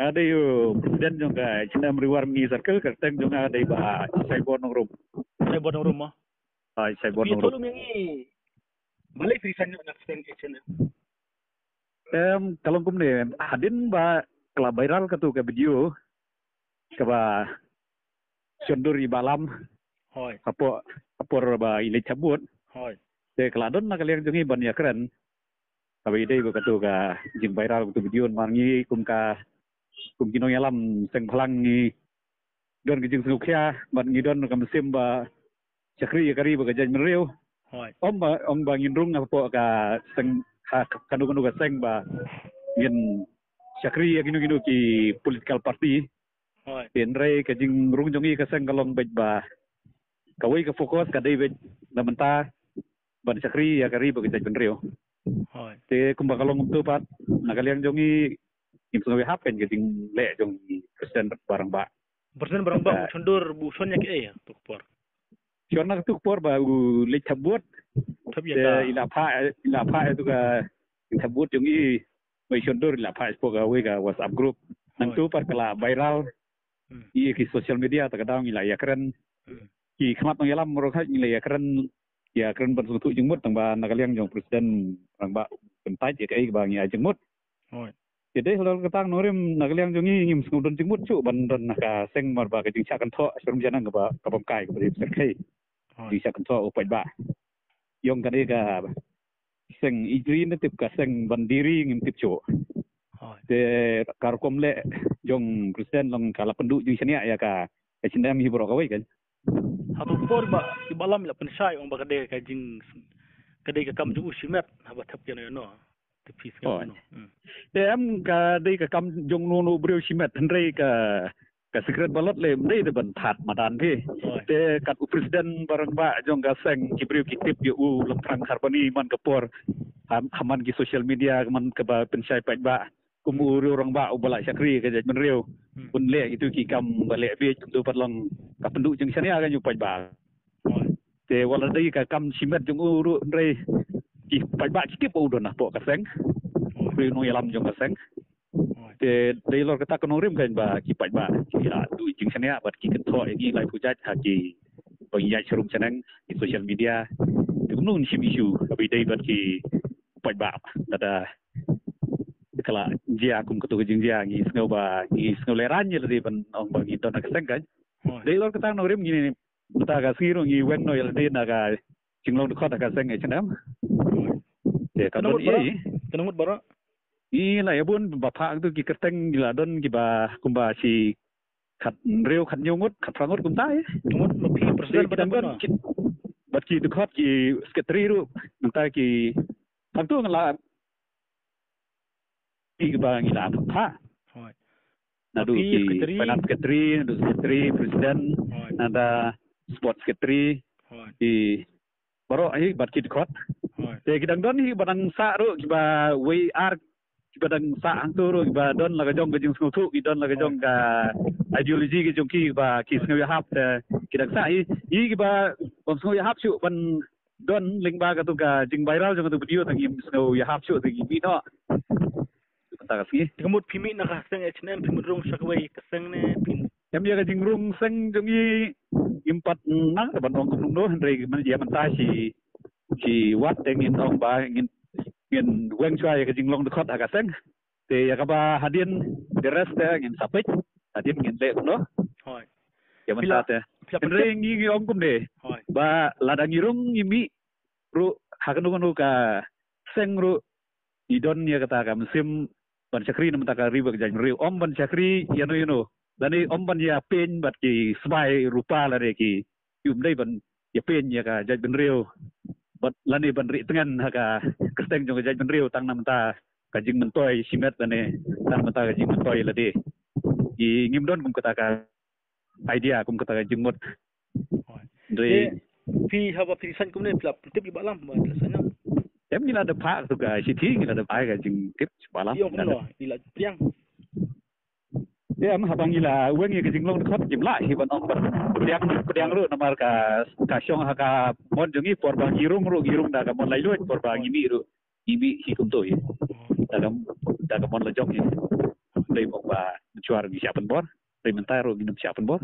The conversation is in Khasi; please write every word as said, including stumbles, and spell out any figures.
Nga dei u president jong ka H and M Ri War Mihngi Circle, ka kyrteng jong nga dei Bah Isai Bor Nongrum. Isai Bor Nongrum mo. Ah, Isai Bor Nongrum. Phi to lum ïa ngi. Balei phi san na seng H and M? Em, ka long kumne, hadien ba ka la viral katu ka video kaba shon dur i Bah Lam. Hooid. Hapoh, hapoh ba i leit thep vote. Hooid. Te ka la don na ka liang jong ngi ban ïakren. Kaba i dei ba katu ka jingviral katu video, namar ngi kum ka, kum ki nongïalam seng bhalang ngi don ka jingsngewkhia, bad ngi don ka mynsiem ba shakri ïa ka ri bad ka jaitbynriew. Hooid. Ym ba, ym ba ngin rung hapoh ka seng, ha, kano kano ka seng ba ngin shakri ïa kino kino ki political party. Hooid. Hynrei ka jingrung jong ngi ka seng ka long beit ba kawei ka focus ka dei beit na mynta ban shakri ïa ka ri bad ka jaitbynriew. Hooid. Te kumba ka long kumto pat, na ka liang jong ngi, ngim sngew ïahap kein ka jingleh jong i President Bah Rangbah. President Bah Rangbah, ah, u shon dur, u shon ïa kaei ha katu ka por? Shon na katu ka por ba u leit thep vote. Thep ïa ka. Te i la phah, i la phah ïa katu ka thep vote jong i, ba i shon dur, i la phah shapoh kawei ka WhatsApp group. Hooid. Nangtu pat ka la viral. Hmm. Ïa ki social media, ta ka daw ngi la ïakren. Hmm. Ki khmat nongïalam ruh ngi la ïakren, ïakren ban sngewthuh jingmut, tang ba na ka liang jong President Rangbah u kyntait ïa kaei kaba ngi ai jingmut. Hooid. Te dei halor kata Nongrim, na ka liang jong ngi ngim sngew don jingmut shuh ban don ha ka seng, namar ba ka jingshah kynthoh sharum shaneng kaba, ka bym kai, kaba dei ba syrkhei. Hooid. Jingshah kynthoh u paidbah. Ïong kane ka seng, i ri ne tip ka seng ban die ri ngim tip shuh. Hooid. Te ka rukom leh jong President long ka la pynduh jingshaniah ïa ka H and M hi baroh kawei kan. Ha katu ka por ba i Bah Lam i la pynshai, ong ba ka dei ka jing, ka dei ka kam jong u shimet haba thep ïano ïano. Te phi sngew kumno? Hmm. Te em, ka dei ka kam jong uno uno u briew shimet, hynrei ka, ka secret ballot lei ym dei ban thad madan phi. Hooid. Te kat u President Bah Rangbah jong ka seng, ki briew ki tip ïa u lyngkhrang kharbani man ka por. Ha, ha man ki social media, man kaba pynshai paidbah. Kum u Rangbah uba la shakri ka jaitbynriew. Hmm. Un leh itu ki kam ba leh bieit, kumtu pat long ka pynduh jingshaniah ka ïa u paidbah. Hooid. Te wat la dei ka kam shimet jong u ruh, hynrei ki paidbah ki tip ba u don hapoh ka seng. Hooid. U nongïalam jong ka seng. Hooid. Te dei halor kata Nongrim kan ba ki paidbah ki la duh jingshaniah bad ki kynthoh ïa ngi laiphew jait ha ki, ba ngi ïaid sharum shaneng, ki social media. Te kumno ngin shim issue kaba dei bad ki paidbah. Lada ka la jia kum katu ka jingjia, ngi sngew ba, ngi sngew lehraiñ ïa lade ban ong ba ngi don ha ka seng kan. Hooid. Dei halor kata Nongrim, ngi mynta ka sngi ruh ngi weng noh ïa lade na ka jinglong dkhot ha ka seng H and M. Te ka don ei, ka ngut baroh. Ngi la ïa bun ba phah tu ki kyrteng, ngi la don kiba kumba shi khathynriew, khathynñiew ngut, khatphra ngut kumta ei. Ngut ma phi president ba don ki, bad ki dkhot, ki secretary ruh, mynta ki, hangtu ngi la phi kiba ngi la phah. Hooid. Naduh ki secretary, finance secretary, naduh secretary, president, hooid, nada sports secretary, hooid, ki baroh hi bad ki dkhot. Hooid. Te ki dang don hi ba dang sah ruh kiba wei ar, kiba dang sah hangtu ruh, kiba don la ka jong ka jingsngewthuh, ki don la ka jong ka ideology ka jong ki ba ki sngew ïahap, te ki dang sah hi, hi kiba bym sngew ïahap shuh ban don lyngba katu ka jingviral jong katu video, tang ngim sngew ïahap shuh, tang ngi mih noh. Kata ka sngi. Te ka mut phi mih na ka seng H and M, phi mut rung sha kawei ka seng ne phi? Em, ïa ka jingrung seng jong ngi ngim pat nang ban ong kumno, hynrei ïa mynta shi, shi wat te ngin ong ba ngin, ngin weng shuwa ïa ka jinglong dkhot ha ka seng. Te ïa kaba hadien, the rest te ngin sa peit hadien ngin leh kumno. Hooid. Ïa mynta te. Hynrei ngi, ngi ong kumne. Hooid. Ba lada ngi rung ngi mih ruh ha kano kano ka seng ruh, ngi don ïa kata ka mynsiem ban shakri na bynta ka ri bad ka jaitbynriew. Ym ban shakri ïano ïano. Lane ym ban ïa pyn bad ki sbai rupa lane ki Ym dei ban ïa pyn ïa ka jaitbynriew bad lane ban rieh tngen ha ka kyrteng jong ka jaitbynriew tang na bynta ka jingmyntoi shimet lane tang na bynta ka jingmyntoi lade. Ngi ngim don kum kata ka idea, kum kata ka jingmut. Hooid. Dei. Te phi haba phi saiñ kumne phi la pyntip ïa i Bah Lam ba phi la saiñ? Em, ngi la da phah tu ka shithi, ngi la da phah ka jingtip sha i Bah Lam. Ïa kumno i la pdiang? Em, haba ngi la weng ïa ka jinglong dkhot ngim lah hi ban ong ban pdiang, pdiang ruh namar ka, ka shong ha ka mon jong ngi, por ba ngi rung ruh ngi rung da ka mon laitluid, por ba ngi mih ruh ngi mih hi kumto hi. Da ka, da ka mon la jong hi. Dei ong ba shuwa ruh ngi shah pynbor, hynrei mynta ruh ngim shah pynbor.